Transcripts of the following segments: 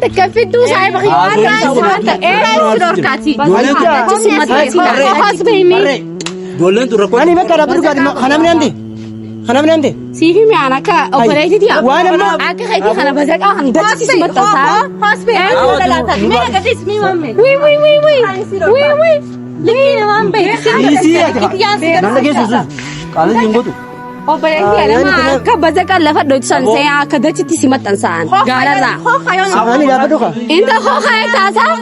Takka fidduu saahiba Ijoolleen tun rakkoo. Ani bakka dhaabbatu gaadi kanamni ante. Kanamni ante. Siifi mi'aan akka obboleettiiti. Waan amma Akka keetii kana bazaqaa kan dachitti si maxxansaa. Wii wii wii wii. Wii wii. Dhiisii ati. Nan dhageessu sun. Qaalii hin gootu. Obboleettii alama akka bazaqaa lafa dho'itu san ta'ee akka dachitti si maxxansaan gaararraa. Ani dhaabbatu ka. Inta hookaa taasaa.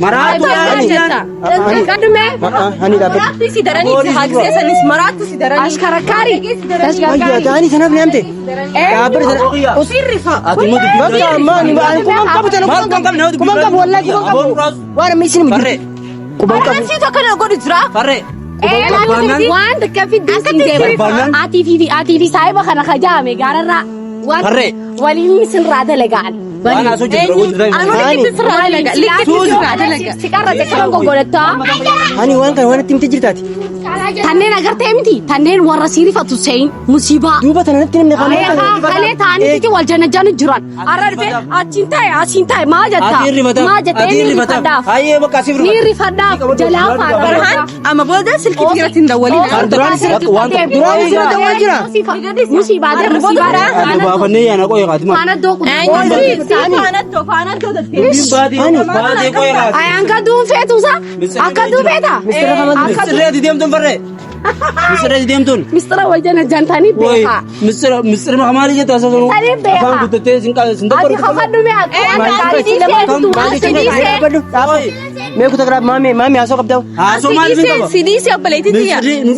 Maraatu Qadume. Ani dhaabbatu. Ashkarakaari. Ayyaa ani sanaaf ni amte. Dhaabbatu sana. Ati immoo dubbii Bakka amma ani ani kuman qabu tana Maal kuman qabne? kuman qabu wallahi kuman qabu. Waan amma isin Farree. Kuman qabu. Farree. Waan takka fidduu siin deema. Atii fi atii fi saahiba kana kajaame gaararraa. Waan Farree. waliin sirraa dalagaan. Waan haasoo jirtu rakkoo jirtu. Siqarra jechuun gongolattaa. Ani waan kana waan itti himte jirtaati. Tanneen agartee miti tanneen warra siirifatu sein musiibaa. Duuba tana natti himne kan Kalee ta'anii wal janajjanu jiran. Har'a dhufee achiin ta'e asiin ta'e maa jetta? Ati hirrifataaf. Maa jetta? Ati Inni hirrifataaf. rifadhaaf. Hayyee bakka asii Ni rifadhaaf jalaa faadha. Amma booda silkii irratti hin dawwalin. Duraan sirra dawwaa jira. Musiibaa jira musiibaa. Ani baafannee yaana qoyee kaati maal? Faana doo Dubbiin baatee baatee qoyee kaati. Ayaan ka duunfeetuusa? Akka duufeeta? Akka Misirree ati deemtuun farree. Misirree ati deemtuun. mistira wal janajjantanii Woy beekaa. misira misira maali jetta asasoo. Tanii beekaa. Afaan guuttattee sin qaala sin Ati tokko. kakadhu mee akka waan gaarii lamatu waan Ani dhaabbadhu. Dhaabbadhu. Mee kutaa biraa maamee maamee haasoo qabdaa. Haasoo maal sin qaba? Sidiisee obboleettii tiyya. Misirri nu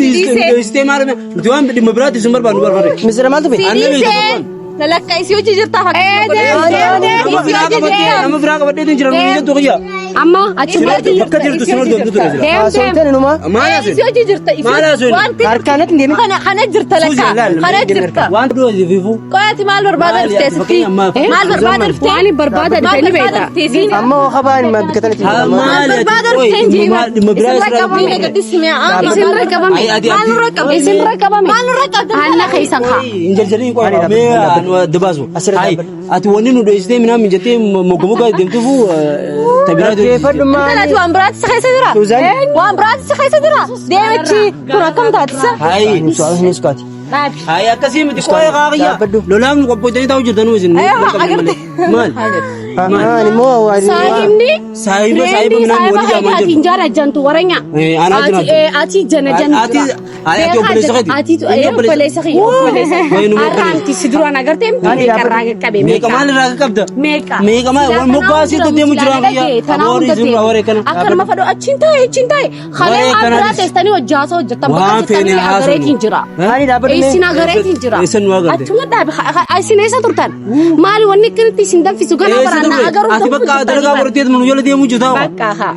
dhiistee maal nuti waan dhimma biraatti sin barbaannu barbaade. Misira maaltu be? Sidiisee lalakka isii hojii jirtaa Nama biraa qabadhee jira nu jettu kiyya. Amma achi Bakka jirtu sin hordoftu ture jira. Haasoo hin taane numa. Maal haasoo? Isii hojii jirta. Maal haasoo? Wanti Harkaan natti hin deemin. kana kana jirta lakka kana jirta. Waan du'a fiifuu. Qoyaati maal barbaada dhuftee sitti? Maal barbaada dhuftee? Waan barbaada Maal dhufe ni barbaada beekta. dhuftee siin? Amma hoo qabaan ma bikka tanatti hin Maal Barbaada dhuftee hin jiru. dhimma biraa Isinirra qabame gaddisime. Isinirra qabame. Maal nurra qabde? Isinirra qabame. Maal nurra qabde? Aanna keessan haa. Hin jaljalin qofa mee anu adda baasu. Asirra Hayi dhaabbadhu. ati wanni nu dheessitee minaan mijattee mogga deemtuufu tabiraa Dhaggeeffadhu Intalati maali? waan biraatti si keessa jira? Suuzaan. Waan biraatti si keessa jira? Deemichi kun akkam taatisa? Hayi Suuzaan sukaati. Dhaabi. hayi akkasii miti qo'ee qaaqiyya. Dhaabbadhu. Lolaaf nu qophootanii taa'u jirtanuu isin. Agarte. Maal? Ani immoo waan Saahibni Saahiba saahiba Friendii minaan saahiba walii jaamaa keetii jirtu. ati jaalajjantu waranya. Anaa Ati jiraatu. ati jana jana Ati jira. ati obboleessa keeti. Ati obboleessa kiyya obboleessa. Wayii nu Har'a miti si duraan agartee miti meeqa irraa qaqqabe Meeqa meeqa. maal irraa qaqqabda? Meeqa. Meeqa maal waan moggaa asitti deemu jira kiyya. Tanaa Aboori hunda isin deemu. waree kana. Akka nama fadhu achiin taa'e achiin taa'e. Kalee Waree waan kana biraa teessanii hojjaasoo hojjettan bakka Waan feene jettanii haasofnu. agareetiin jira. Ani dhaabbadhu mee. Isin agareetiin jira. Eessa nu agarte? Achuma dhaabe isin eessa turtan? Maali wanni akkanatti isin danfisu ganaa Eessa baraan na turre? agaruu Ati bakka dalagaa godhatee nu jala deemu jirta. Bakka haa.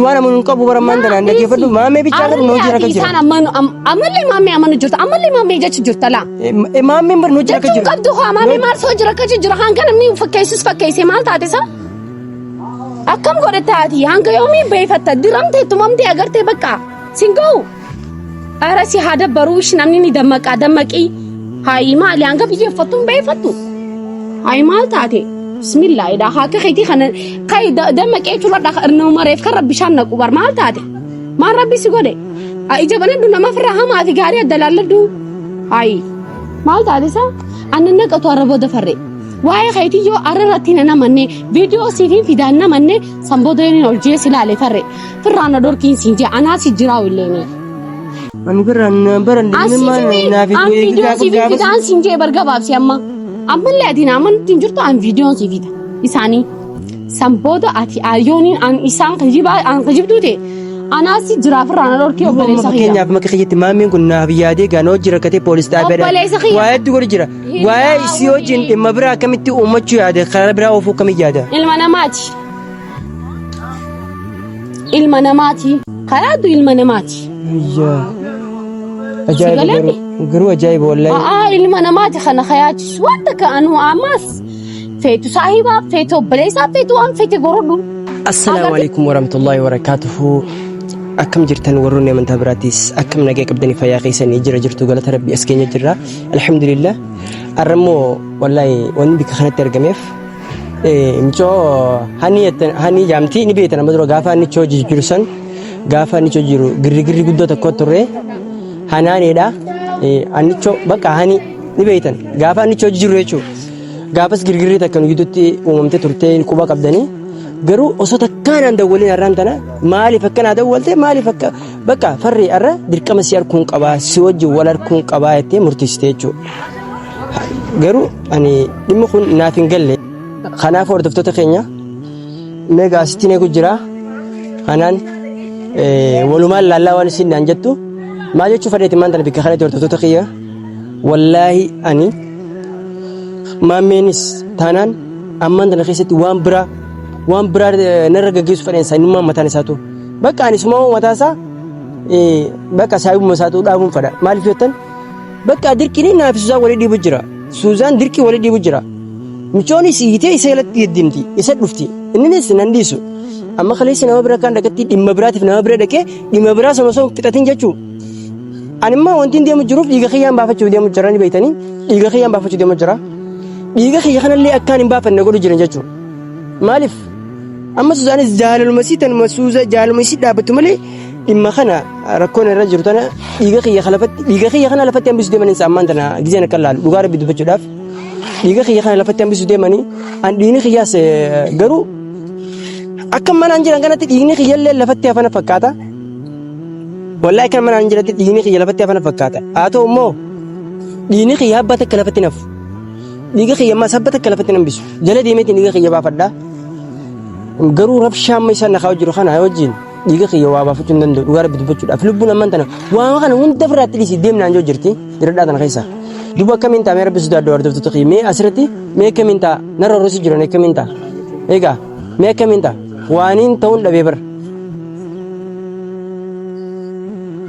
Waan amanu hin qabu bara ammaan tanaan dhaggeeffadhu maamee bichaa qabu nu hojii rakka jira. Isaan amanu ammallee maammee amanu jirta ammallee maammee jechu jirta laa. Maameen bar nu hojii rakka Jechuun jira. qabdu haa maammee maal soo jira akka jira hanga namni fakkeessus fakkeessee maal taate sa? Akkam godhe taati hanga yoomii beeyfatta diramtee tumamtee agartee bakka sin ga'u. Ara si haa dabbaruu ishi namni ni dammaqaa dammaqii. Hayi maali hanga biyya uffattu hin beeyfattu. Hayi maal taate? Bismillaahidha haaka keetii kana kai dammaqee jechuudha nama reef kan rabbi bishaan naqu bar maal taate? Maal rabbi si godhe? Ija banadhu nama ofirraa hamaa fi gaarii adda laalladhu. Hayi maal taate isa? Annan naqatu arra booda farre. Waa'ee keetii yoo arra irratti hin amanne viidiyoo siif hin fidaan namanne san booda inni ol jee si laale farre. Firraan na dhorkiin siin jee anaa si jiraa illeeni. Ani birraan bara Asii naaf an viidiyoo siif hin fidaan siin jee bar gabaabsi amma. Ammallee ati na amanti hin jirtu an viidiyoon siif fida isaanii. San booda ati yooniin an isaan kijibaa an kijibduu ta'e anaa si jiraa firraan na dhorkii Amma obboleessa kiyya. fakkeenyaaf maka kiyyatti maameen kun naaf yaadee gaana hojii rakkatee poolis xaabiyaadha. Obboleessa kiyya. Waa hedduu godhu jira. Waa'ee isii wajjin dhimma biraa akkamitti uummachuu yaada karaa biraa oofuu akkamitti yaada? Ilma namaati. Ilma namaati. Karaa addu ilma namaati. Ayyaa. Ajaa'iba galee? garuu garuu ajaa'iba wallaahi. A'aa ilma namaati kana kayaachisu waan takka anu ammas feetu saahibaa feetu obboleessaa feetu waan feete gorodhu. Assalaamu alaikum warahmatullahi wabarakatuhu. Akkam jirtan warroonni amantaa biraattis akkam nagaa qabdanii fayyaa keessanii jira jirtu galata rabbii as keenya jirra. Alhamdulillah. Har'a immoo wallaahi wanni bikka kanatti argameef Micoo hani jettan hani jaamti ni beektan amma dura gaafa hannichoo jiru san gaafa hannichoo jiru girrigirri guddoo tokko turre hanaaneedha. Hannichoo bakka hani ni beektan gaafa hannichoo jiru jechuudha. Gaafas girgirri takka nu gidduutti uumamte turte quba qabdanii garuu osoo takkaa naan dawwaliin har'aan tana maaliif akka naa dawwalte maaliif akka bakka farri har'a dirqama si harkuun qabaa si wajjin wal harkuun qabaa jettee murteessite jechuudha. Garuu ani dhimmi kun naaf hin galle. Kanaaf hordoftoota keenya mee gaasitti eegu jira. Kanaan walumaan laallaa waan isin naan jettu maal jechuu fadheeti maan tana bikka kanatti hordoftoota kiyya wallaahi ani maammeenis taanaan ammaan tana keessatti waan biraa waan biraa narra gaggeessu fedhan isaa innummaan mataan isaatu bakka ani suma mataa isaa bakka saayibuma isaatu dhaabuun fedha maaliif jettan bakka dirqiin naaf Suzaan walii dhiibu jira Suzaan dirqii walii dhiibu jira michoonis hiitee isa jalatti deddeemti isa dhufti inninis nan dhiisu amma kaleessi nama bira kan dhaqatti dhimma biraatiif nama bira dhaqee dhimma biraa sana osoo hin fixatin jechuu Ani immoo wanti deemu jiruuf dhiiga kiyyaan baafachuuf deemu jira ni beektanii dhiiga kiyyaan baafachuuf deemu jira. Dhiiga kiyya kanallee akkaan hin baafanne godhu jiran jechuudha. Maaliif? Amma Suzaanis jaalaluma isii tanuma Suuza jaalaluma isii dhaabbattu malee dhimma kana rakkoon irra jiru tana dhiiga kiyya lafatti dhiiga kiyya kana lafatti hambisuu deeman insa ammaan tana gizeen akka laalu dhugaa rabbi dubbachuudhaaf dhiiga kiyya kana lafatti hambisuu deemanii an dhiigni kiyyaas garuu akka manaan jiran kanatti dhiigni kiyyallee lafatti hafana fakkaata. Wallaahi kan manaan jiratti dhiigni kiyya lafatti hafana fakkaata. Haa ta'u immoo dhiigni kiyya abbaa takka lafatti nafu. Dhiiga kiyya ammaas abba takka lafatti nambisu. Jala deemeetiin dhiiga kiyya baafadha. Garuu rabshaa amma isaan na kaa'u jiru kana wajjin dhiiga kiyya waa baafachuu hin danda'u. Dhugaa rabbi dubbachuudhaaf lubbuun amman tana waan kana hunda ofirraatti dhiisi deemnaan joo jirti. Diradhaa tana keessa. Duuba akkamiin ta'a mee rabbi sodaadhu hordoftoota kiyya mee asirratti mee akkamiin ta'a narra horrosi jiran akkamiin ta'a. Egaa mee akkamiin ta'a waaniin ta'uun dhabee bara.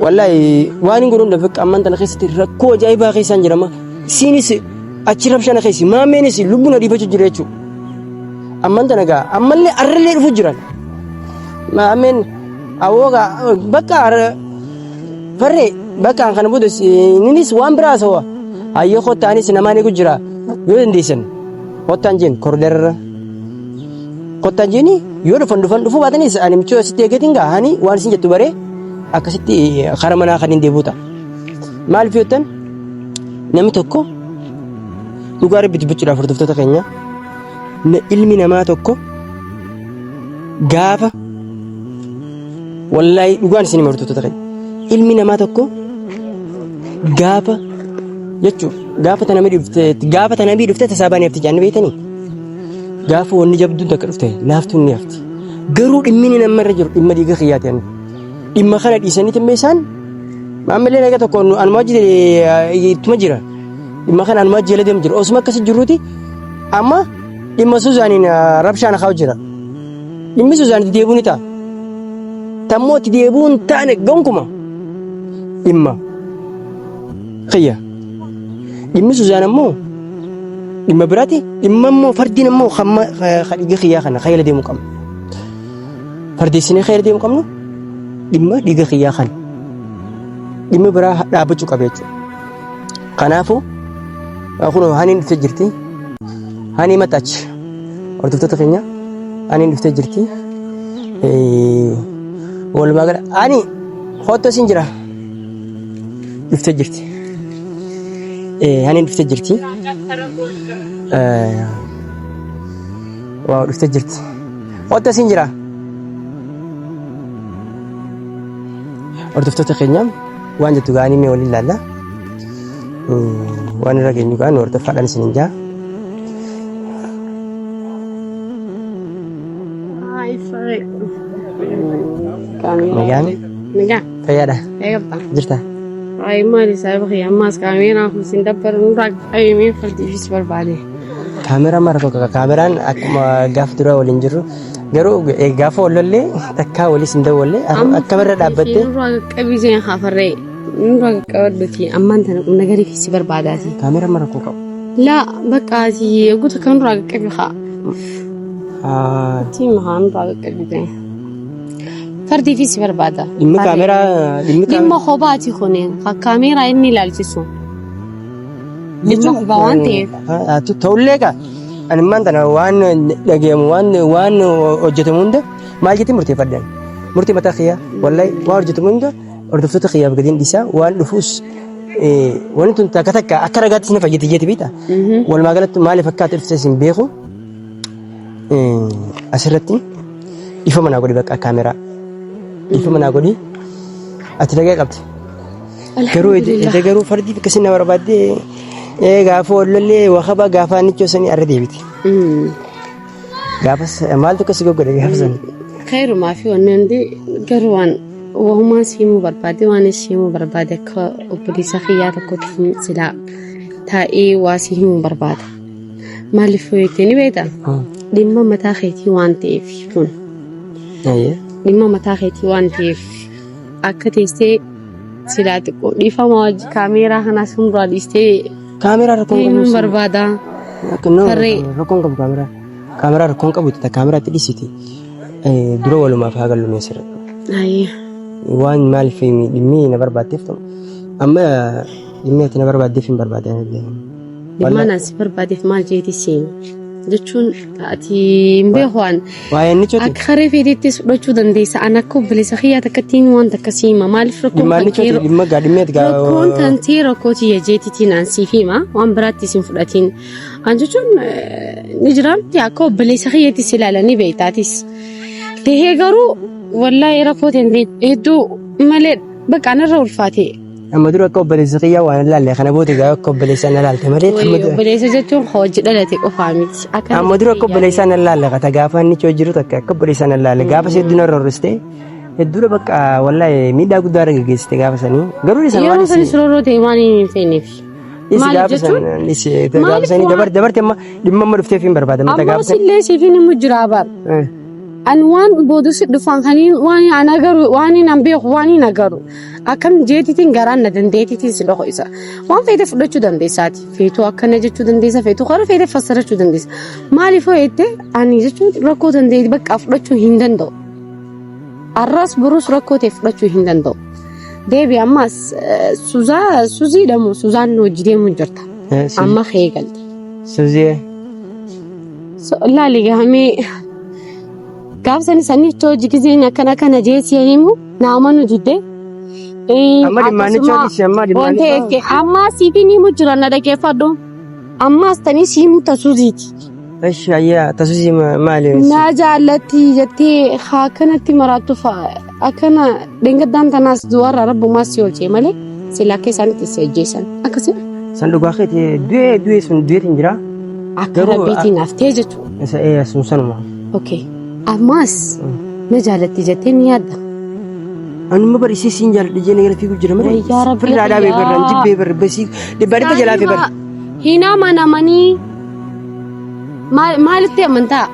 Wallaahi waan hin godhuun dhabe amman tana keessatti rakkoo ajaa'ibaa keessaan jirama. Isiinis achi rabshana keessi maammeenis lubbuu na dhiibachuu jira jechuudha. Amman tana gaa ammallee arrallee dhufu jiran. Maammeen awwoo gaa bakka farree bakka kana booda innis waan biraa haasawaa. Hayyoo kottaa anis namaan eegu jira yoo dandeessan kottaan jeen koridarra. Kottaan jeeni yoo dhufan dhufan dhufuu baatanis ani michuu asitti eegatiin gaa hani waan isin jettu baree akkasitti kara manaa kan hin deebi'u ta'a. Maaliif yoo jettan namni tokko dhugaa rabbi dubbachuudhaaf hordoftoota keenya ilmi namaa tokko gaafa wallaahi dhugaan isin hima hordoftoota keenya ilmi namaa tokko gaafa jechuun gaafa tana dhufte gaafa tana dhufte tasaabaan hafti jaanni beektanii. Gaafa wanni jabduun takka dhufte laaftuun ni hafti. Garuu dhimmi inni nama irra jiru dhimma dhiiga kiyyaati ani. Dhimma kana dhiisanii timma isaan maamillee naga tokko anuma wajji ittuma jira. Dhimma kana anuma wajji jala deemu jira. Osuma akkasi jirruuti amma dhimma Suuzaaniin rabshaan kaa'u jira. Dhimmi Suuzaan itti deebi'uu ni ta'a. Tammoo itti deebi'uu hin taane gonkuma dhimma kiyya. Dhimmi Suzaan ammoo dhimma biraati. Dhimma immoo fardiin ammoo hamma dhiiga kiyyaa kana khayla deemuu qabna. Fardeessinee khayla deemuu qabnu dhimma dhiiga kiyyaa kana. Dhimma biraa dhaabbachuu qaba jechuudha. Kanaafuu kun haniin dhuftee jirti. Hanii maxxachi. Hordoftoota keenya haniin dhuftee jirti. Walumaa gala ani hottoo siin jira. Dhuftee jirti. Haniin dhuftee jirti. Waaw dhuftee jirti. Hottoo siin jira. Hordoftoota keenya waan jettu gaanii mee waliin ilaalla. Waan irra geenyu gaa nu hordoffaadhaan isiniin jaa. Nagaan Nagaa. fayyaadha. Eegabta. Jirta. Ay maali saahiba kiyya ammaas kaameeraa kun sin dabbaru nurraa qabimee fardiifis barbaade. Kaameeraa mara tokko kaameeraan akkuma gaafa duraa waliin jirru garuu gaafa wal lollee takkaa waliis hin dawwallee akkamirra dhaabbattee Nurraa qaqqabisee hafarree nurraa qaqqabadhuti ammaan tana qubna garii si barbaadaati. Kaameeraa mara koo qabu. Laa bakka ati eeguu takka nurraa qaqqabi haa. Ati haa nurraa qaqqabite. Fardii fi si barbaada. Dhimmi kaameeraa dhimmi Dhimma kophaati kuni kaameeraa inni ilaalchisu. Dhimma kophaa waan ta'eef. Ta'ullee kaa. Ani immaan tana waan dhagayamu waan waan hojjetamu hunda maal jettee murteeffadhan. Murtii mataa kiyyaa wallahi waan hojjetamu hunda hordoftoota kiyyaaf gadiin dhiisaa waan dhufuus wanni tun takka takka akka ragaattis na fayyaddi jeeti beektaa. Walumaa galatti maaliif akka ati dhuftes hin beeku. Asirratti dhiifama naa godhi bakka kaameraa. Dhiifama naa godhi. Ati nagaa qabdi. Garuu ede garuu fardii bakka isin na barbaaddee gaafa wallollee wakaba gaafa annichoo sanii arra deebiti. Gaafas maaltu akkas goggodhe gaafa sanii? Khayrumaa fi wanni hundi garuu waan wahumaan si himuu barbaade waan si himuu barbaade akka obboleessa kiyyaa tokkotti silaa taa'ee waa si himuu barbaada. Maaliif jettee ni beektaa? Dhimma mataa keetii waan ta'eef kun dhimma mataa keetii waan ta'eef akka teessee silaa xiqqoo dhiifama wajji kaameeraa kanaas hunduraa dhiistee Kaameeraa rakkoon qabu. deemuun barbaada. Saree. Rakkoon qabu kaameeraa. Kaameeraa rakkoon qabu itti kaameeraa itti dhiisiti. Dura walumaaf haa gallu mee sirriitti. Ayyee. Waan maaliif dhimmi na barbaaddeef ta'u amma dhimmi ati na barbaaddeef hin barbaadne. Dhimmaan ani si barbaadeef maal jeeti siin jechuun ati hin beeku waan Waa'ee inni choti. akka haree feeteettis fudhachuu dandeessa. Ani akka obboleessa kiyyaa takkattiin waan takka si hima. Maaliif rakkoon Dhimma kan inni choti kee dhimma gaa dhimmi ati gaa. rakkoon tan tee rakkoo tiyya jeetitiin an siif hima waan biraatti isin fudhatiin. An jechuun ni jiraamti akka obboleessa kiyyaatti si ilaala ni beektaatis. Tahee garuu wallaahi rakkoo tan hedduu malee bakka anarra ulfaate. Amma dura akka obboleessa kiyyaa waan hin laalle kana booda gaa akka obboleessaa na laalte malee Wayii obboleessa jechuun hojii dhalate qofaa miti. Akka amma dura akka obboleessaa na laalle kata gaafa inni choo jiru takka akka obboleessaa na laalle gaafa si hedduu na rorriste hedduudha bakka wallaahi miidhaa guddaa irra geggeessite gaafa sanii garuu isa waan Yeroo sanis roorroo ta'e waan hin feeneef. Isi Maaliif gaafa jechuun? san isi gaafa Maaliif sanii waan- dabar dabarte amma dhimma amma dhufteef hin barbaada mata Ammoo gaafa san. sillee siif hin himu jira bar. Ani waan booda si dhufan kaniin waan an agaru waan hin an beeku waan hin agaru akkam jeetitiin garaan na dandeetitiin si dhoko isa waan feete fudhachuu dandeessaati feetuu akkana jechuu dandeessa feetuu karaa feete fassarachuu dandeessa maaliif hoo jette ani jechuun rakkoo dandeeti bakka fudhachuu hin danda'u arras borus rakkoo ta'e fudhachuu hin danda'u deebi ammas suzaa suzii dhamu suzaan hojii deemuu jirta amma kee galte. Suzii. Laali gahamee gaaf sani sanii hojii gizeen akkana kana jee si himu na amanu didde. Amma dhimmaanicha dhiisi, amma dhimmaanicha. Wanta eegge amma siitiin himu jira na dhaggeeffadhu. Ammaas tanii si himu tasuuziiti. Eshi ayyaa tasuusii maali? Na jaallatti jettee haa kanatti maraattu fa'a akkana dhengaddaan tanaas du'arraa rabbumaa si oolchee malee sila akka isaanitti si ajjeesan akkasii. San dhugaa keeti du'ee du'ee sun du'eetiin jira. Akka Garuu, rabbiitiin haftee jechuudha. Isa ee sun sanuma. Okay. Ammaas na jaalatti jettee ni yaadda. Anuma bari isii siin jaaladha jee nagara fiiguu jira malee. Wayyaa rabbii Firraa dhaabee kiyyaa. barraan jibbee barri basii dhibbaa dhibba jalaa fi barri. Hin amanamanii maalitti amantaa?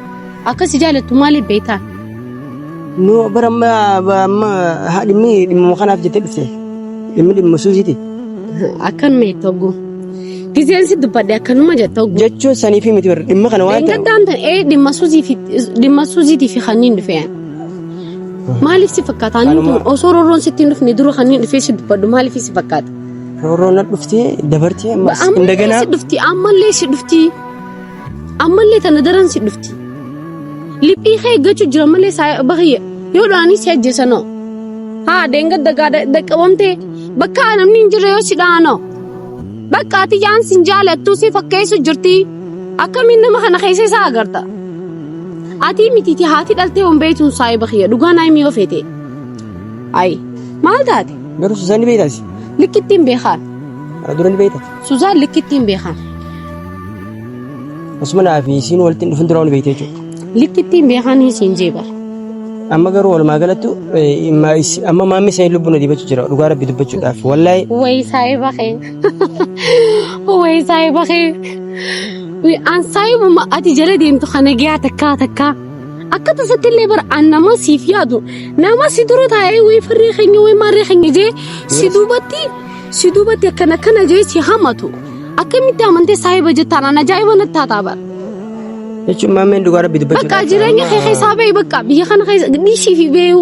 Akka si jaalattu maaliif beektaa? Nu bara amma amma dhimmi dhimmuma kanaaf jettee dhufte. Dhimmi dhimma suusiiti. Akkanuma jette hogguu. Gizeen si dubbadhe akkanuma jette hogguu. Jechuun saniifi miti barri dhimma kana waan ta'eef. Dheengaddaan tan ee dhimma suuzii fi dhimma suuziitii fi kanneen dhufe. Maaliif si fakkaata? Ani Kanuma. tun osoo roorroon sitti hin dhufne dura kanneen dhufee si dubbadhu maaliif si fakkaata? Roorroon na dhuftee dabartee ammas Ammallee indaganaa. si dhufti ammallee si dhufti. Ammallee tana daran si dhufti. Liphii kee eeggachuu jira malee bakiyya yoo dha'anii si ajjeesanoo. Haa deengadda gaa dhaqqabamtee bakka namni hin jirre yoo si dha'anoo. Bakka ati yaan sin jaalattu si fakkeessu jirti. Akkamiin nama kana keessa isaa agarta. Atii mitiiti haati dhaltee hin beektuun saayiba kiyya dhugaa naa himi yoo feete. Ayi maal taate? Garuu Suzaan ni beektaasi. Likkittiin beekaan. Dura ni beekta. Suzaan likkittiin beekaan. Osuma naa fi isiin walitti hin dhufin dura ni beekte jechuudha. Likkittiin beekaan isiin jee bara. Amma garuu walumaa galattu amma maammi isaanii lubbuu na dibachuu jira dhugaa rabbi dubbachuudhaaf wallaahi. Way saayiba kee. Way saayiba kee. An saayibuma ati jala deemtu kana giyaa takkaa takkaa. Akka tasatti illee bara an nama siif yaadu nama si dura taa'ee way farree keenya way maarree keenya jee si duubatti si duubatti akkana akkana jee si hamatu. Akkamitti amantee saahiba jettaan an ajaa'iba natti taataa bara. Jechuun maammeen dhugaa rabbi dubbachuudhaaf. Bakka jireenya kee keessaa bahi bakka biyya kana keessa dhiisii fi beeyu.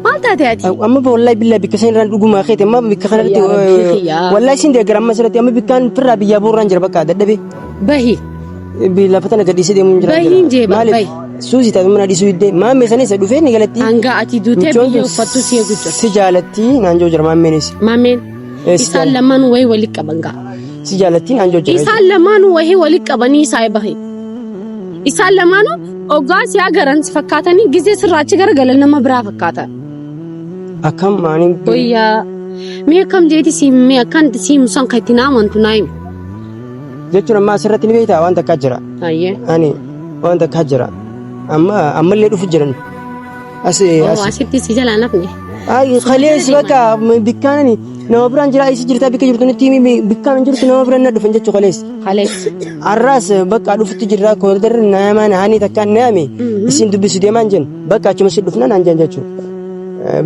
Maal taate ati? Amma wallahi billahi bikka san irraan dhugumaa keeti amma bikka kanarratti Yaa Rabbii kiyyaa. wallahi sin deeggara amma asirratti amma bikkaan firraa biyyaa boorraan jira bakka dadhabe. Bahi. Lafa tana gadhiisee deemuu hin jira. Bahiin jee bar, Maaliif? bahi. Suusii taatu mana dhiisuu diddee maammee sanis dhufee ni galatti. Hanga ati duutee Michoon biyya tun uffattu si eegu jira. Si jaalatti naan jiru jira maammeenis. Maameen Eh, si isaan jaalatti. lamaan wayii walitti qaban gaa. Si jaalatti naan jiru jira. Isaan lamaanuu wayii walitti qabanii isaa bahe. Isaan lamaanuu oggaa si agaran si fakkaatanii gizee sirraa achi garagalan nama biraa fakkaatan. Akkam maaniin Wayyaa mee akkam jeeti si mee akkan si himu san kan itti na amantu naa himi. Jechuun amma asirratti ni beektaa waan takkaa jira. Ayyee. Ani waan takkaa jira. Amma ammallee dhufu jiran. As Oo as. asitti si jalaa nafne. Ay kalees bakka bikkaan ani nama biraan jira isi jirtaa bikka jirtu nutti himi bikkaan hin jirtu nama biraan na dhufan jechuu kalees. Kalees. Arraas bakka dhufutti jirra kooldarri nama naanii takkaan naame isin dubbisu deemaan jen bakka achuma si dhufna naan jen jechuu.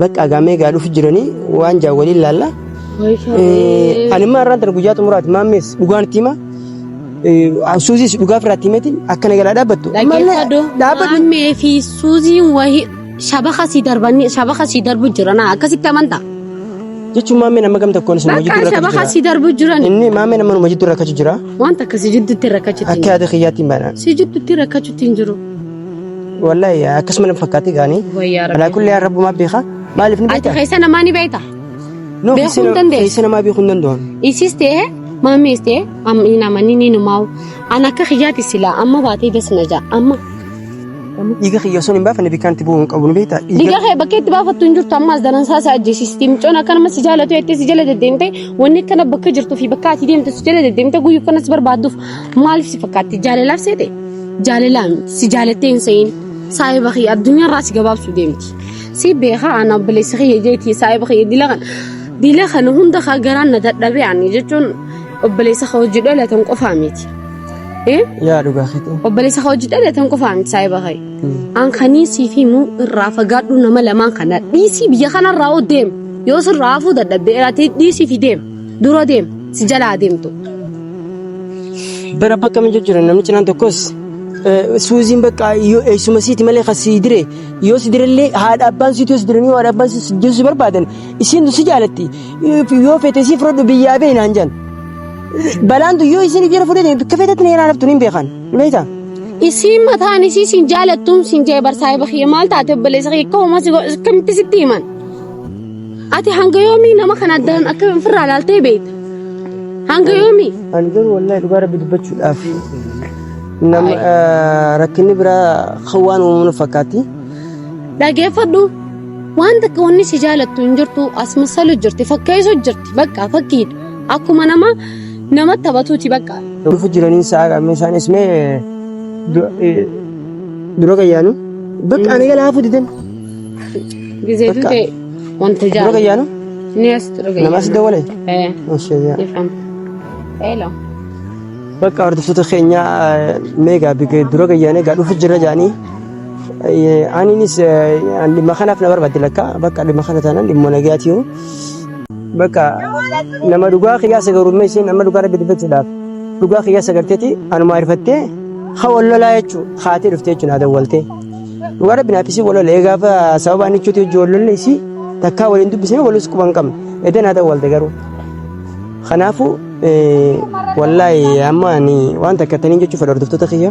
Bakka gaamee gaa dhufu jiranii waan jaa waliin laalla. Ani immoo har'aan tana guyyaa xumuraati maammees dhugaan itti hima. Suuziis dhugaa firraatti himeetiin akka na galaa dhaabbattu. Dhaggeeffadhu. Dhaabbadhu. Maammee fi Suuziin wahii shabaka si darbanii shabaka si darbu jiran akkasitti amantaa. Jechuun maammeen amma gam tokkoon isin Bakka jidduu rakkachuu shabaka jira. si darbu jiran Inni maammeen amma numa jidduu rakkachuu jira. wanta akka si jidduutti rakkachuutti Akka hin jiru. yaada kiyyaatti hin baana. Si jidduutti rakkachuutti hin jiru. Wallahi akkasuma nama fakkaatti gaanii. Wayyaa Alaa rabbi. kulli yaa rabbumaa beeka. Maaliif ni Ati beektaa? keessa namaa ni beekta. No, Beekuu hin dandeessu. Keessa namaa beekuu hin danda'u. Isis ta'e maammees ta'e amma hin amanin ni numaa'u. An akka kiyyaatti silaa amma baatee das na ja'a amma. Dhiiga kiyya osoo hin baafanne bikkaan itti bu'uu hin qabu ni beektaa? Dhiiga kee bakka itti baafattu hin jirtu ammaas daransaa si ajjeesisti. Mucoon akka nama si jaalatu jettee si jala deddeemte wanni akkana bakka jirtuu fi bakka ati deemte si jala deddeemte guyyuu akkana si barbaadduuf maaliif si fakkaatti? Jaalalaaf seete? Jaalalaa miti. Si jaalattee hin se'in. Saahiba kiyya addunyaarraa si gabaabsuu deemti. Si beekaa ana obboleessi kiyya jeeti saahiba kiyya dila kana dila kana hunda kaa garaan na dadhabee ani jechuun obboleessa koo hojii dhalatan qofaa miti. Eh? Yaa dhugaa keetii. Obboleessa koo hojii dhalatan qofaa miti saahiba kiyya. An kanii siif himu irraa fagaadhu nama lamaan kana dhiisii biyya kanarraa oo deem yoo sirraa hafuu dadhabde ati dhiisii fi deem dura deem si jalaa deemtu. Bara bakka min jijjiiran namni cinaan tokkos suuziin bakka yoo eessuma siiti malee kan sii dire yoo si direllee haadha abbaan siitu yoo si diranii haadha abbaan si si barbaadan isiin si jaalatti yoo feete sii fudhadhu biyyaa bee naan jedhan. Balaan tun yoo isiin jala fudhate bakka feetetti na yeraan haftu ni beekan. Ni beektaa? Isiin mataan isii siin jaalattuun siin jee bar saahiba kiyya maal taate obboleessa kiyya akka homaa si akkamitti sitti himan. Ati hanga yoomii nama kana addaan akka ofirraa laaltee beekta? Hanga yoomii? Ani garuu wallahi dhugaa rabbi dubbachuudhaaf nama rakkinni biraa kan waan uumamu na fakkaatti. Dhageeffadhu. Waan takka wanni si jaalattu hin jirtu as masalu jirti fakkeessu jirti bakka fakkiidha. Akkuma nama nama taphatuuti bakka. Dhufu jiraniin sa'a qabne isaanis mee dura qayyaanu bakka ani gala hafu didan. Gizee Bakka. duute wanta Dura jaalatu. qayyaanu Ni as dura nama as qayyaanu. dawwale. Eh, Mashallah. ifam. Hello. Bakka hordoftoota keenya mee gaa bika dura qayyaanee gaa dhufu jira jaanii. Aniinis dhimma kanaaf na barbaadde lakka bakka dhimma kana taanaan dhimma nagaatiiyu. Bakka nama dhugaa kiyyaa sagarummaa isheen nama dhugaa rabbi dubbachuudhaaf dhugaa kiyyaa sagarteeti anuma arifattee haa wal lolaa jechuu haatee dhuftee jechuun haa dawwaltee. Dhugaa rabbi naaf isii wal lolee gaafa sababa inni chuuti hojii wal lolle isii takkaa waliin dubbisne walis quba hin qabne edan haa dawwalte garuu. Kanaafuu wallaahi amma ani waan takka taniin jechuu fedha hordoftoota kiyya.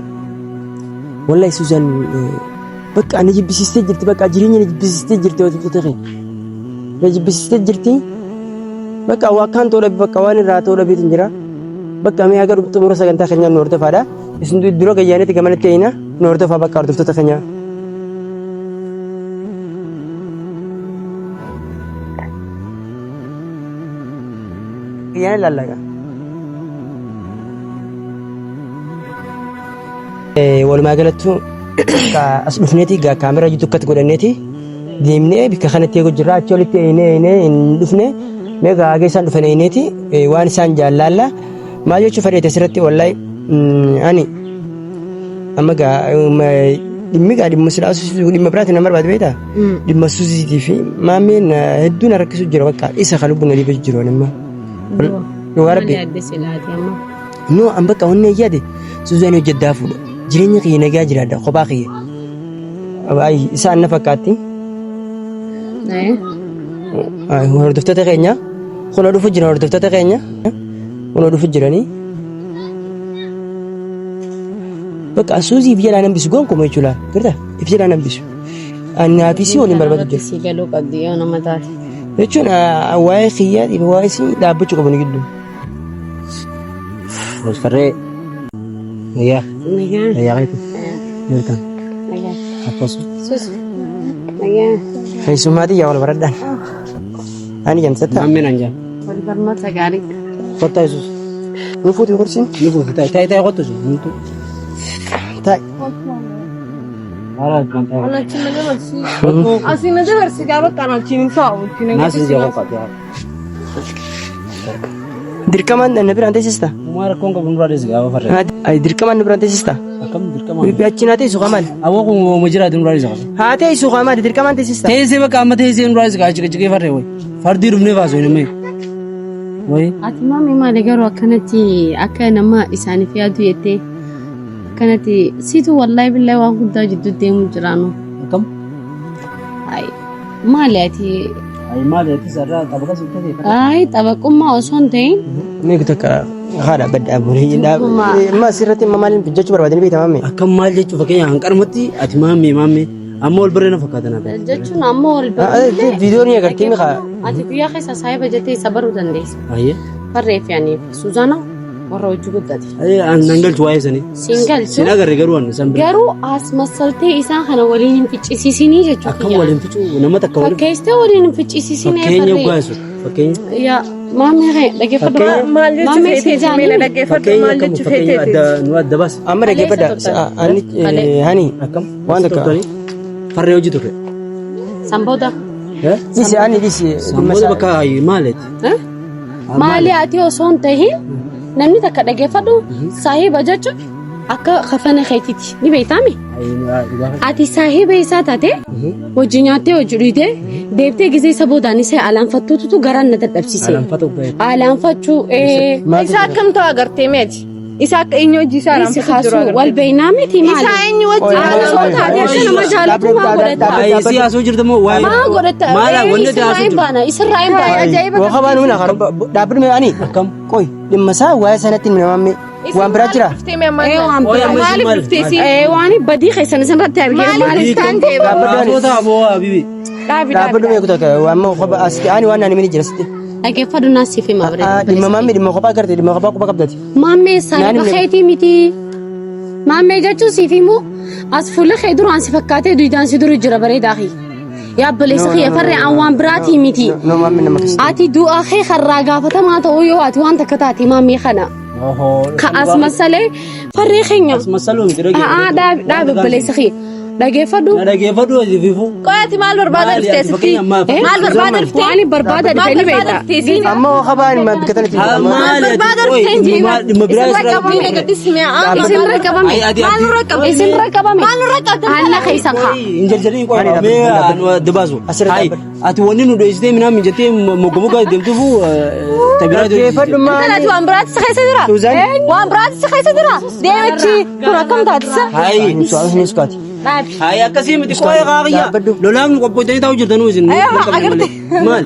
Wallaahi Suuzaan bakka na jibbisiistee jirti bakka jireenya na jibbisiistee jirti hordoftoota kiyya. Na jibbisiistee jirti. Bakka waa akkaan ta'uu dhabe bakka waan irraa ta'uu dhabeetiin jira. Bakka mee haga xumura sagantaa keenyaa nu hordofaadha. Isin dura gayyaanitti gamanatti eeyina nu hordofaa bakka hordoftoota keenyaa. Gayyaana laallaqa. Walumaa galattuu as dhufneeti gaa kaameraa jitu akkatti godhanneeti deemnee bikka kanatti eegu jirra achi olitti eeynee eeynee hin dhufne mee gaa haga isaan dhufan eeyneeti waan isaan jaallaalla maal jechuu fedheete asirratti wallahi ani amma gaa dhimmi gaa dhimma silaa dhimma biraati nama barbaade beektaa dhimma suuziitii fi maammeen hedduu na rakkisu jira bakka isa kan lubbuun na dhiibee jiru ani amma dhugaa rabbi. No an bakka wanni yaade Suuzaan hojjeddaa fuudha. Jireenya kiyya nagaa jiraadha kophaa kiyya. Baay'ee isaan na fakkaatti. Hordoftoota keenya kunoo dhufu jiran hordoftoota keenya kunoo dhufu jiranii. Bakka suuzii if jalaa nambisu gonkumaa jechuudha. Gartaa if jalaa nambisu. Annaa fi si waliin barbaadu jira. Si galuu qabdi yoo nama taate. Jechuun waa'ee kiyyaatiif waa'ee si dhaabbachuu qabu ni gidduu. Farree. Nayyaa. Nagaa. Nayyaa keeti. Jirtan. Nagaa. Akkasu. Sus. Nagaa. Keessummaatii yaa wal baradhaan. Ani jamsatta. Maammeen anjaan. Wal barnoota gaarii. Kottaa Yesuus. Nu fuuti kursiin. Ni fuuti. Taa'e taa'e taa'e kottu sun. Numtu. Taa'e. Haala kan taa'e. Anachi na dabarsi. Asii na dabarsi gaafa kana achiin hin taa'u. Naas hin jedhu qabu. Dirqamaan na biraan teessista. Uumaa rakkoon qabu nurraa dheessi gaafa farree. Ay dirqamaan na biraan teessista. Akkam dirqamaan. Achi naa teessu qamaan. Awwa kun uuma jiraatu nurraa dheessi qaba. Haa teessu qamaan dirqamaan teessista. Teessee bakka amma teessee nurraa dheessi qaba ciqiciqee farree wayi. Fardii dhufnee baasu hin himmee. Wayi. Ati maamii maali garuu akkanatti akka nama isaaniif yaadu jettee akkanatti siitu wallaahi billaahi waan guddaa jidduu deemu jiraanu. Akkam. Ay maali ati Ay maali ati sarara xabaqa si ta'e. ay xabaqummaa osoo hin ta'in Mee takka haadha badda aburii. Durbumaa. Amma asirratti amma maaliin jechuu barbaadanii beektaa maamee? Akkam maal jechuu fakkeenya hanqarmatti ati maammee maammee amma wal barree na fakkaata naaf. jechuun ammoo wal Viidiyoo ni agartee mi'a. Ati guyyaa keessa saahiba jettee isa baruu dandeessa. Ayyee. Farree fi ani Suuzaana warra hojii guddate. Ayyee an nan galchu waa'ee sanii. Siin galchu. Sin agarre garuu an san bira. Garuu as massaltee isaan kana waliin hin ficcisiisinii jechuudha. Akkam waliin ficuu nama takka waliin. Fakkeessitee waliin hin ficcisiisinii. Fakkeenya uggaasu. Fakkeenya. Yaa maamee kee dhaggeeffadhu. Maal jechuu Maamee feeteeti? si Mee na jaanii. dhaggeeffadhu. Fakkeenya Maal akkam jechuu fakkeenya feeteeti? adda nu adda baas. Amma dhaggeeffadha. Ani hani Akkam. waan takka. Farree hojii turre. San booda. Dhisi ani dhisi. Samboota bakka maaleeti. Maali ati osoo hin tahin namni takka dhaggeeffadhu saahiba jechuun akka kafana keetiiti ni beektaami. Ati saahiba isaa taate hojii nyaattee hojii dhiitee deebitee gisee isa boodaan isa alaanfattuutu garaan na dadhabsiise. Alaanfata ubbee. Alaanfachuu Isa akkam ta'u agartee meeti? Isa akka eenyu hojii isaa si alaanfatu jiru kaasuu wal agartee? beeynaa miti maali? Isa eenyu wajjin Osoo taate akka nama jaalatu maa godhatta? Ay si haasoo jirta moo waa'ee. Maa godhatta? Maala wanni ati Isirraa haasoo hin jirtu. baana isirraa hin baana. Ajaa'iba Waa qabaan humna dhaabbadhu mee ani. Akkam. Qoy dhimma isaa waa'ee sanatti himna maamee. Waan biraa jira. Dhuftee mee ammaan Ee waan Ooy biraa. amma isin Maaliif maal? dhuftee si? Ee waan badii keessan isinirratti argee Maaliif maaliif dhuftaan ta'e Dhaabbadhu Haasoo boo habibi. dhaabi dhaabi. Dhaabbadhu mee kutaa amma kophaa asitti ani waan ani mini jira sitti. Dhaggeeffadhu naas siif hima bareeda. Dhimma maamee dhimma kophaa garte dhimma kophaa quba qabdati. Maammee saahiba Naan keetii miti. Maammee jechuun siif himu as fuula kee duraan si fakkaatee duudaan si dura jira bareedaa kee. Yaa obboleessa kiyya farree an waan biraatii miti. No maamee nama akkasii. Ati du'a kee karraa gaafatamaa ta'uu yoo ati waan takka taate maammee kana. Ka as masalee farree keenya. As masaluu miti A'aa dhaabi dhaabi obboleessa kiyya. Dhageeffadhu. Na dhageeffadhu ati fifu. Qo'aati maal barbaada Maali dhuftee ati sitti? fakkeenya maal? Maal barbaada dhuftee? Waan barbaada Maal dhufee ni barbaada beekta. dhuftee siin? Amma waa qabaan ma bikka tanatti. Maali ati barbaada qoy dhufteen dhimma maal dhimma biraa Isinirra isirraa qabame gadhiisime. Isinirra qabame. Ay, ati- ati- Maal nurra qabame? Isinirra qabame. Maal nurra qabde? Aanna keessan haa. Hin jarjarin qoy Ani mee dhaabbadhu. anu adda baasu. Asirra Ay dhaabbadhu. ati wanni nu dhoysitee minaan mijattee mogga deemtuufu tabiraa Dhaggeeffadhu Intalati maali? waan biraatti si keessa jira? Suuzaan. Waan biraatti si keessa jira. Deemichi kun akkam taatisa? Hayi Ni sukaati. Dhaabi. hayi akkasii miti qoy qaaqiyya Dhaabbadhu. lolaaf nu qophootanii taa'u jirtanuu isin. Maal? Maal?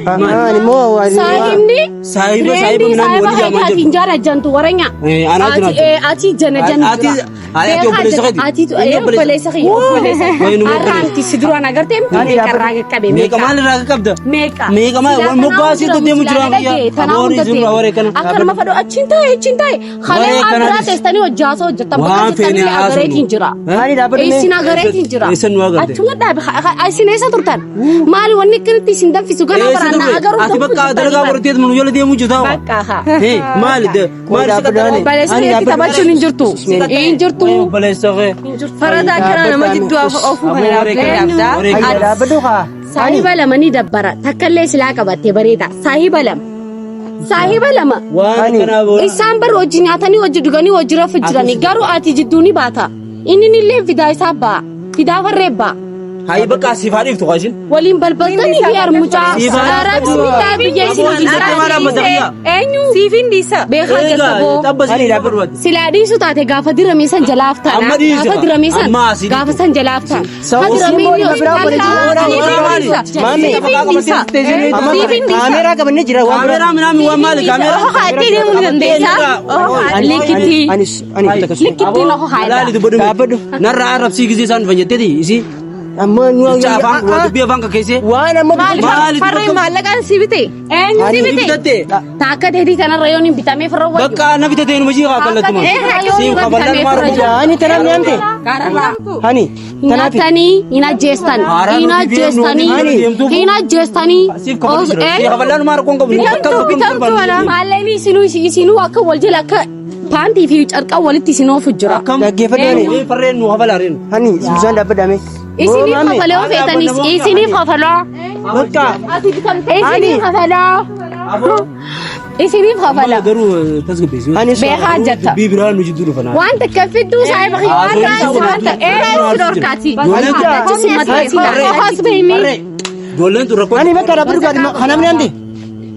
Ani immoo waa. Saahibni. Saahiba saahiba Reendii minaan saahiba wali jaamaa keetii jirtu. ati hin jaalatu waranya. Anaa Ati jiraatu. ati jana jana Ati jira. ati obboleessa keeti. Ati Inni obboleessa kiyya obboleessa. Wayinu Har'a obboleessa. miti si duraan agartee meeqa irraa qaqqabe Meeqa maal irraa qaqqabda? Meeqa. Meeqa maal waan moggaa asitti deemu jira kiyya. Tanaa Aboori hunda isin waree kana. Akka nama fadhu achiin taa'e achiin taa'e. Kalee Waree waan kana biraa teessanii hojii haasoo hojjettan Waan bakka feene jirtanii haasofnu. agareetiin jira. Ani dhaabbadhu mee. Isin agareetiin jira. Eessa nu agarte? Achuma dhaabe isin eessa turtan? Maali wanni akkanatti isin danfisu ganaa Eessa baraannaa turre? agaruu Ati bakka dalagaa godhatteet manu jala deemuu jirta. Bakka haa. Hee maali maali si qaxxaamure? Obboleessa keetti taphachuun hin jirtu. Hin jirtu. Obboleessa kee. Farada akkana nama jidduu oofuu kana Waree dhaabdee kana. dhaabdaa. Waree Ani kana. dhaabbadhu haa. Saahiba lama ni dabbara. Takkallee silaa qabattee bareeda. Saahiba lama. Saahiba lama. Waan Ani- akkanaa booda. Isaan bar hojii nyaatanii hojii dhuganii hojii rafu jiranii garuu ati jidduu ni baata. Inni illee fidaa isaa ba'a. Fidaa farree ba'a. Hayi bakka siif haa dhiiftu kaa isin. Waliin balbaltanii fi armucaa. Siif haa Arabsi biyya isin Aboo, jira. maal amma tafiya? Eenyu? Siif hin dhiisa. Beekaa Egaa jalqaboo. tabba Ani siin dhaabbadhu. barbaadu. Silaa dhiisu taate gaafa dirame san jalaaf taana. Amma dhiisi Gaafa kaa. dirame san Amma asii gaafa dhiisu. san jalaaf taana. Sa- Ka dirame Isiin inni booda biraa hospitaala. waliin Siif hin maali? dhiisa. Maami. Siif hin dhiisa. Amma Siif hin dhiisa. kaameeraa qabannee jira waan biraa. Kaameeraa minaamin waan maali kaameeraa? Oho haadhee deemuu ni dandeessaa. Oho haadhee. Likkitti. Ani ani kuta kasu. Likkitti na hohaadha. Laali dubbadhu. Dhaabbadhu. Narra arrabsii gisee isaan dhufan jetteeti isii. Amma nu Jecha afaan waa dubbii afaan kakkeessee. waan amma Maali Maali farreen maallaqaan si bite? Eenyu Ani si bite? Bitatte. Taakka teetii kanarra yoon hin bitamee firra wayyu. Bakka na bitate numa jii kaa kallattuma. Siin kaballaan maal Ija ani tanaaf ni amte. Gaararraa. Hani tanaaf Nyaatanii hin ajjeestan. Haaraan Hin nuti biyya ajjeestanii. deemtuuf. Hin ajjeestanii. Siif kaballi jira. Siif kaballaan maal rakkoon qabu. Bitamtuu bitamtuu ana. Maallaqni isinuu isinuu akka wal jala akka paantii fi carqaa walitti isin oofu jira. Akkam. Dhaggeeffadhu ani. Farreen nu kabalaa reenu. Hani bishaan dhaabbadhaame. Isiniif kafaloo feetanis isiniif kafaloo. Bakka Isiniif kafaloo. Isiniif kafala. Garuu tasgabbeessi. Ani Beekaa jetta. Dubbii biraa nu jidduu dhufan. Waan takka fidduu saayiba waan takka waan takka. Si dhorkaati. Ijoolleen tun rakkoo. Hani bakka dhaabbadhu gaadhi kanaaf ni amte.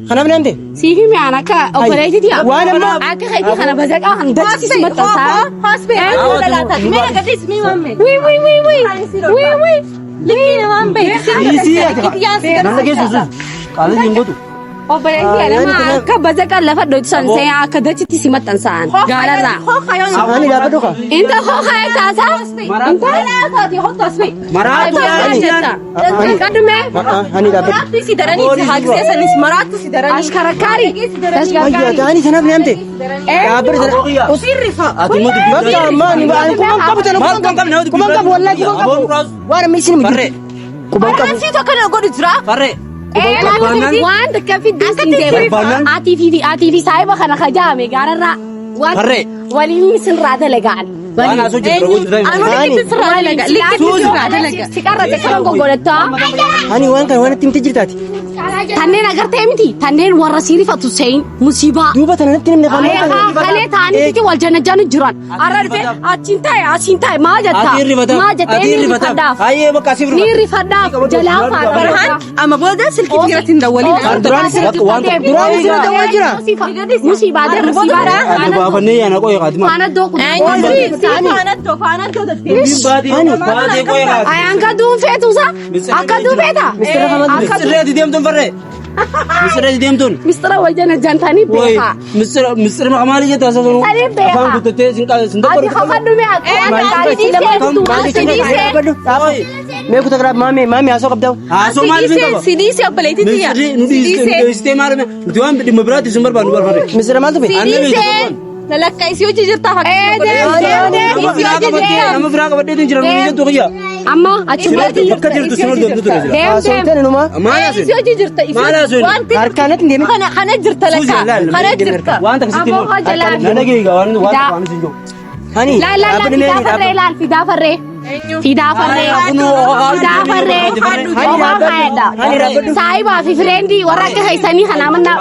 Kanaaf ni amte. Siifi mi'aan akka obboleettiiti. Waan amma Akka keetii kana bazaqaa kan dachitti si maxxansaa. Hospee dhalaataati. Mee agarsiis mee maamme. Wii wii wii wii. Wii wii. Likkii namaan bahe. Dhiisii ati. Itti Nan dhageessu sun. Qaalli hin gootu. Obboleettii alama akka bazaqaa lafa dho'itu san ta'e akka dachitti si maxxansaan gaararraa. Hani dhaabbadhu kaa. Inta hookaa taasaa. Inta Maraatu jetta. Qaddume. Hani dhaabbadhu. Maraattu si daranii si haagisee sanis maraattu si daranii. Ashkarakaari. Ayyaa ani tanaaf ni amte. Dhaabbadhu tana. Sirrifa. Ati immoo dubbii Bakka amma ani ani kuman qabu tana Maal kuman kan qabne qabu. Kuman qabu wallahi kuman qabu. Waan amma isin Farree. Kuman qabu. Arrabsiitu akkana godhu jira. Farree. Waan takka fidduu siin deema. Atii fi atii fi saayiba kana kajaame gaararraa. Farree. Waliin sirraa dalagaan. Waan haasoo jirtu rakkoo jirtu. Anu likkitti sirraa dalaga. Likkitti sirraa dalaga. Siqarra takka goggodattaa. Hani waan kana waan itti himte jirtaati. Tanneen agartee miti tanneen warra siirifatu sein musiibaa. Duuba tana natti himne kan Kalee ta'anii wal janajjanu jiran. Har'a dhufee achiin ta'e asiin ta'e maa jetta? Ati irrifataaf. Maa jetta? Ati Inni irrifataaf. rifadhaaf. Hayyee bakka asiif Ni rifadhaaf jalaa fa'a. Farhaan amma booda silkii irratti hin dawwalin. Duraan isin dawwaa jira. Musiibaa dee musiibaa. Adda baafannee yaana qo'ee qaati maal. Faana doo kun. Faanaddoo faanaddoo dattee. Baatee baatee qo'ee qaati. Ayaan ka duunfeetuusa? Akka duunfeeta? Misirree ati deemtuun farree. Misirree ati deemtuun. Mistira wal janajjantanii Woy beekaa. misira misira maali jetta asa sunu. Saree beekaa. Afaan guuttattee sin qaala sin Ati dabbaru. kakadhu mee akka waan gaarii Dhaabbadhu. Mee kuta karaa maami maami haasoo qabdaa. Haasoo maal fin qaba? Si dhiisee obboleettii tiyya. Misirri nu dhiistee maal nuti waan dhimma biraatti sin barbaannu barbaanne. Misira maaltu be? Si dhiisee. Lalakka isii hojii jirtaa Nama biraa qabadheetu jira nu jettu kiyya. Amma achumatti Bakka jirtu sin hordoftu ture jira. deem Haasoo deem. tana numa. Maal haasoo? Isii hojii jirta. Maal haasoo? Wanti Harkaan natti hin deemin. kana kana jirta lakka. Kana jirta. Waan akkasitti Aboo hoo jalaa Na dhageega waan waan waan sin jiru. Hani Laal laal laal dhaabbadhu mee fidaa hani farree dhaabbadhu. laal fidaa farree. Fidaa farree. Fidaa farree. Obaa faayadha. Hani dhaabbadhu. Saayibaa fi fireendii warra akka keessanii kana amannaa.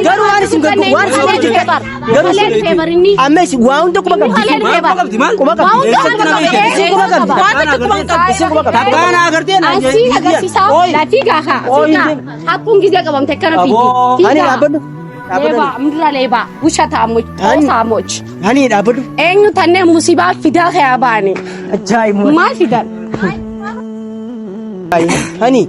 Garuu waan isin godhu waan isin godhu jirta. Garuu isin amma isin waa hunda quba qabdi. Kalee dhufee Maal qabdi maal? Quba qabdi. Waa hunda quba qabdi. Isin quba qabdi. Isin quba qabdi. Takkaana agartee na Asiin agarsiisaa laatii gaafa. Hakkuun gizee qabamte akkana fiigi. Hani dhaabbadhu. Dhaabbadhu. Leebaa mudura leebaa wusha taamoch taamoch. Hani dhaabbadhu. Eenyu tanneen musiibaa fidaa kayaa baane. Ajaa'ibu. Maal fidan? Hani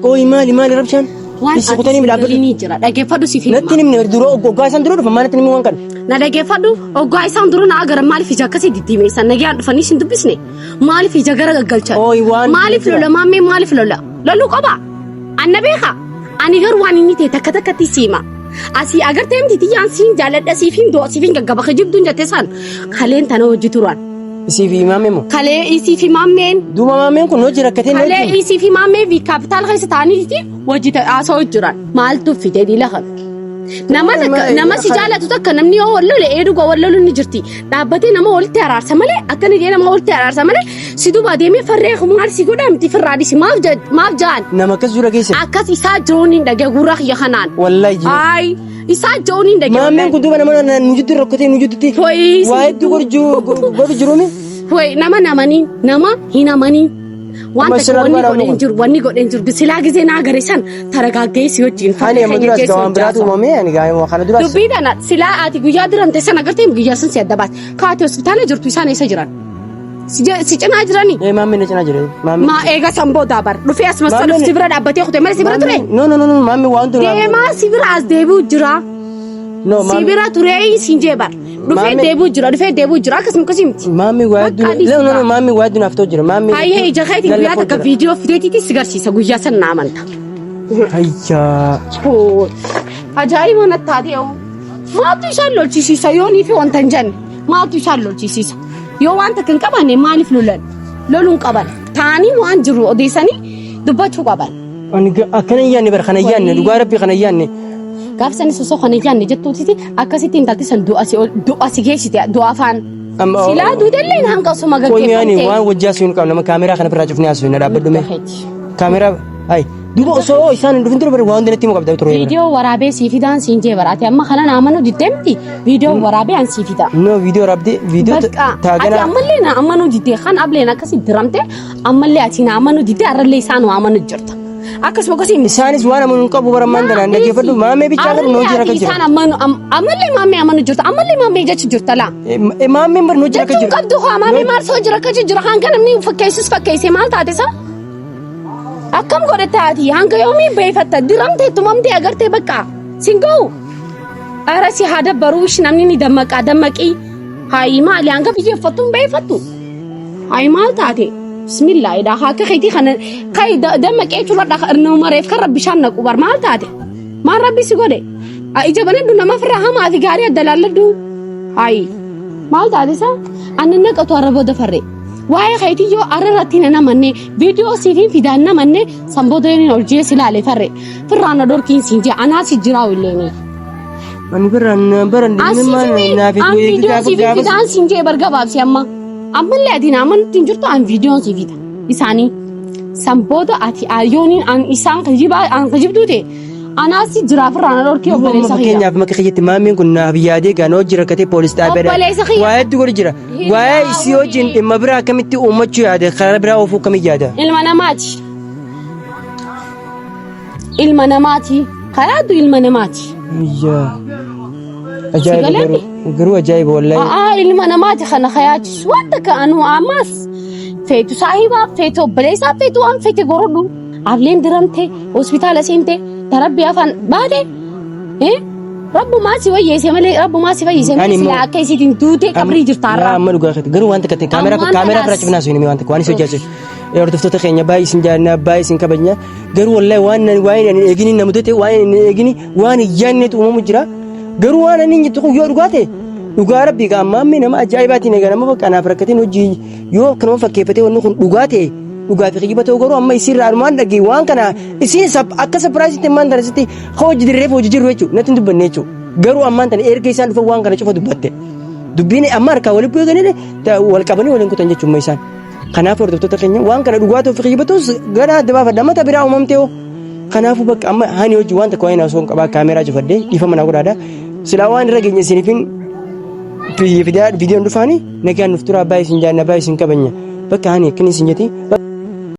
qoyi maali maali rabshaan? Waan Isin kutanii dhaabbadhu. ni jira. Dhageeffadhu siif hima. Natti himne dura oggaa isaan dura dhufa maal natti himne waan kana? Na dhageeffadhu oggaa isaan dura na agaran maaliif ija akkasii diddiimeessan nagaan dhufanii isin dubbisne maaliif ija gara gaggalchan Ooyi, waan maaliif jira. lola maammee maaliif lola loluu qaba anna beeka ani garuu waan inni ta'e takka takkatti siima asii agartee miti tiyyaan siin jaaladha siif hin du'a siif hin gaggaba kijibduun jette san kaleen tana hojii turan Isii fi maamee moo? kalee isii fi maammeen Duuba maameen kun hojii rakkatee na kalee wajjin. isii fi maammee fi kaapitaal keessa ta'aniiti hojii haasa'u jiran maaltu fide diila kana. Nama takka nama si jaalatu takka namni yoo wal lole ee dhuga wal lolu ni jirti. Dhaabbatee nama walitti araarsa malee akka inni jedhee nama walitti araarsa malee si duuba deemee farree maal si godhaa miti firraa dhisi maaf maaf ja'an. Nama akkas dura keessa. Akkas isaa jiruun hin dhagee gurra kiyya kanaan. Wallahi jiru. Ayi isaa jiruun hin dhagee. Maameen kun duuba nama nu jidduu rakkatee nu jidduutti. Hoyi Waa hedduu godhu jiruumi. Hoyi nama namanii nama hin amanii. Waan Amma takka sirraa wanni dhugaa godheen dhaabnu jiru wanni godheen jiru silaa gizee naa gare san taragaaggee si wajjin Ani amma duraas keessa waan biraatu hojjaasa. uumamee ani gaa kana duraas. Dubbii tana silaa ati guyyaa diramte san agartee guyyaa san si adda baate. Kaate hospitaala jirtu isaan eessa jiran? Si si cinaa jiranii? Ee maammee na cinaa jira. Maammee. Maa eega san boodaa bar dhufee as massaluuf Maammeen- si bira dhaabbatee kute malee si bira ture? No no no no maammee waan ture. Deemaa si bira as deebi'u jira. No Si maammee. bira turee siin jee bar. Dhufee Maammee- deebi'u jira dhufee deebi'u jira akkasuma akkasii miti. Maammee waa Bakka hedduu. No no no dhiisi maammee waa hedduu naaf ta'u jira. Maammee. Hayyee ija keetiin guyyaa lallafoo takka jira. viidiyoo fideetiitti si garsiisa guyyaa san na amanta. Hayyaa. Hoo, Ajaa'iba natti taatee hoo. Maaltu isaan lolchisiisa yoonii fi wanta hin jenne maaltu isaan lolchisiisa yoo waan takka hin qabanne maaliif lolan loluu hin qaban taa'anii waan jiru odeessanii dubbachuu qaban. Ani akkana hin yaanne bara kana hin yaanne dhugaa rabbii kana hin yaanne. Gaaf sanis osoo kana hin yaanne jettuutiti akkasitti intalti san du'a si ol- du'a si geessite du'a afaan. Amma- Silaa duutellee hanga osuma Qoy mi'aani gaggeeffamtee. waan wajjaa sun qabna nama kaameraa kana birraa cufnee haasofna dhaabbadhu mee. Kaameraa ay duuba osoo isaan hin dhufin dura bara waan hundi natti himuu qabda ture. Viidiyoo waraabee sii fidaan siin jee baraate amma kana naa amanuu diddee miti viidiyoo waraabee an sii fida. No viidiyoo rabdi viidiyoo Bakka ati taaganaa ammallee na amanuu diddee kan ableen akkasi diramte ammallee ati na amanuu diddee arrallee isaan waa amanuu jirta. Akkasuma akkasii miti. Isaanis waan amanuu hin qabu bara ammaan tana dhaggeeffadhu maamee bichaa garuu nu hojii Arrallee rakka ati jira. isaan amanu ammallee maammee amanuu jirta ammallee maammee jechu jirta laa. Maammeen bar nu hojii rakka Jechuun jira. qabdu haa maammee maal soo jira akka jira hanga namni fakkeessus fakkeessee maal taate isaa? Akkam godhatte ati hanga yoomii beeyfatta diramte tumamte agartee bakka sin ga'u. Ara si haa dabbaruu ishi namni ni dammaqaa dammaqii. Hayi maali hanga biyya uffattu hin beeyfattu. Hayi maal taate bismillah idhaa haa akka keetii kana kai dammaqee jechuudha nama reef kan rabbi bishaan naqu bar maal taate maal rabbi si godhe ija banadhu nama firraa hamaa fi gaarii adda laalladhu. Hayi maal taate isa annan naqatu arra booda farree. Waa'ee keetii yoo arra irratti na namanne viidiyoo siif hin fidaan namanne san booda yoon ol jee si laale farre firraan na dhorkiin siin jee anaa si jiraa illeeni. Ani biraan baran Asii fi naaf an viidiyoo siif hin fidaan siin jee bar gabaabsi amma. Ammallee ati na amanutti hin jirtu an viidiyoon siif fida isaanii. San booda ati yooniin an isaan kijibaa an kijibduu ta'e anaa si jiraa firraan na dhorkii Duuba amma obboleessa kiyya. fakkeenyaaf maka kiyyatti maameen kun naaf yaadee gaana hojii rakkatee poolis xaabiyaadha. Obboleessa kiyya. Waa hedduu godhi jira. Waa'ee isii wajjin dhimma biraa akkamitti uummachuu yaada karaa biraa oofuu akkamitti yaada. Ilma namaati. Ilma namaati. Kayaaddu ilma namaati. Iyyaa. Ajaa'iba Sigalee garuu garuu ajaa'iba wallaahi. A'aa ilma namaati kana kayaachisu waan takka anu ammas feetu saahibaa feetu obboleessaa feetu waan feete gorodhu. Ableen diramte hospitaala seente tarabbii afaan baate. Eh? Rabbumaa si wayyeesse malee rabbumaa si fayyise malee Ani immoo- silaa akka isiitiin duute qabrii jirta Yaa har'aa. amma dhugaa keeti garuu waan takka ta'e kaameraa Ammaan kaameraa tanaas. biraa cufnaa sun waan takka waan isin hojjaachu. Hordoftoota keenya baay'ee isin jaallanna baay'ee isin kabajna garuu wallahi waan nan waan hin eegini na mudate waan hin eegini waan hin yaadnetu uumamu jira garuu waan ani hin jettu kun yoo dhugaa ta'e dhugaa rabbii gaa ammaa ammee nama ajaa'ibaatiin egaa nama bakka anaaf rakkateen hojii yoo akkanuma fakkeeffatee wanni kun dhugaa ta'e dhugaa fi kijiba ta'u garuu amma isiirraa armaan dhagee waan kana isiin akka sapiraayisitti ammaan tana sitti hojii dirreef hojii jirru jechuudha natti hin dubbanne jechuudha garuu ammaan tana erga isaan dhufan waan kana cufa dubbatte dubbiin amma harkaa walitti bu'ee wal qabanii waliin kutan jechuudha isaan. Kanaaf hordoftoota keenya waan kana dhugaa ta'uu fi kijiba ta'us gara adda baafadha mata biraa uumamtee hoo. Kanaafuu bakka amma hani hojii waan takka waan osoo hin qabaa kaameeraa cufadhee dhiifama naa godhaadha. Silaa waan irra geenye isiniifin fidaa viidiyoon dhufaani nagaan nuuf turaa baay'ee isin jaanna baay'ee isin kabajna. Bakka hani akkan isin jetti.